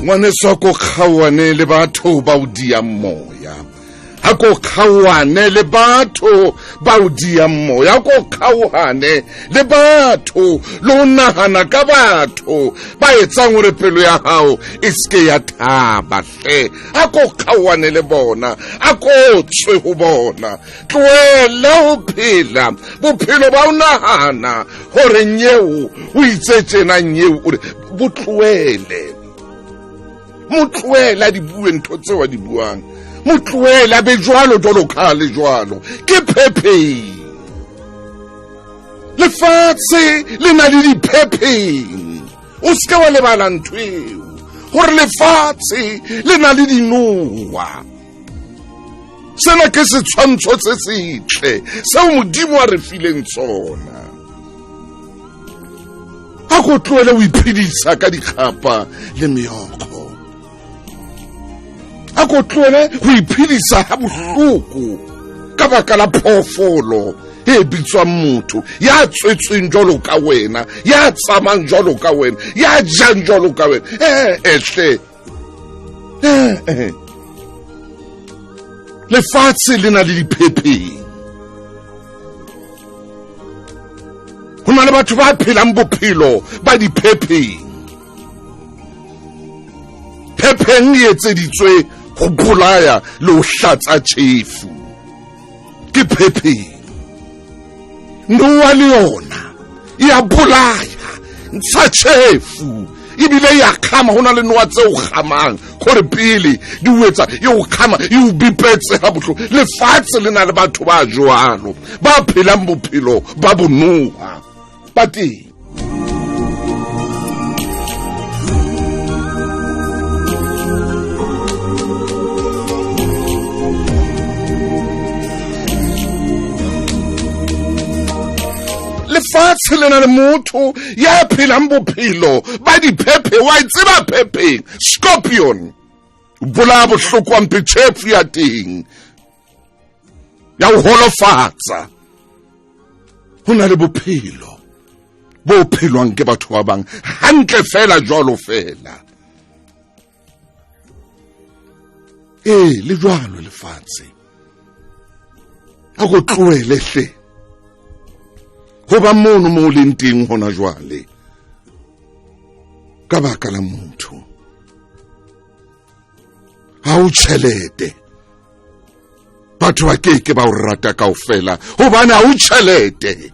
Ngwaneso, a ko kgaoane le batho ba o diang moya. A ko kgaoane le batho ba o diang moya. A ko kgaohane le batho le ho nahana ka batho ba etsang hore pelo ya hao e seke ya thaba hle. A ko kgaohane le bona, a ko tswe ho bona. Tlohela ho phela bophelo ba o nahana gore nyeo o itse tjena, nyeo o re bo tlohele. Mo tlohele a di bue ntho tseo a di buang, mo tlohele a be jwalo jwalo ka le jwalo. Ke phepheng, lefatshe le na le diphepheng. O seke wa lebala ntho eo, gore lefatshe le na le dinoa. Sena ke setshwantsho se setle seo Modimo a re fileng tsona. A ko tlohele o iphedisa ka dikgapa le meokgo. A ko tlohele ho iphedisa ha bohloko ka baka la phoofolo e bitswang motho, ya tswetsweng jwalo ka wena, ya tsamayang jwalo ka wena, ya jang jwalo ka wena. Ehle, lefatshe le na le diphepheng. Ho na le batho ba phelang bophelo ba diphepheng. Phepheng e etseditswe ho bolaya le ho hlatsa tjhefu. Ke phepheng. Noa le yona e a bolaya, ntsha tjhefu, ebile ya kgama. Ho na le noa tse o kgamang gore pele di o etsa, e o kgama, e o bipetse ga bohloko. Lefatshe le na le batho ba jwalo ba phelang bophelo ba bonoa ba teng. Lefatshe le na le motho ya phelang bophelo ba diphephe. Wa e tseba phepheng, scorpion, bolaya bohloko wa mpe, tjhefu ya teng ya ho holofatsa. Ho na le bophelo bo phelwang ke batho ba bang hantle fela jwalo fela. Ee, le jwalo lefatshe. A ko tlohele hle ho ba mono mo o leng teng hona jwale ka baka la motho. Ha o tjhelete, batho ba keke ba o rata kaofela, hobane ha o tjhelete.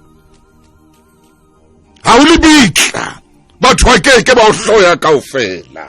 Ha o lebitla, batho ba keke ba o hloya kaofela.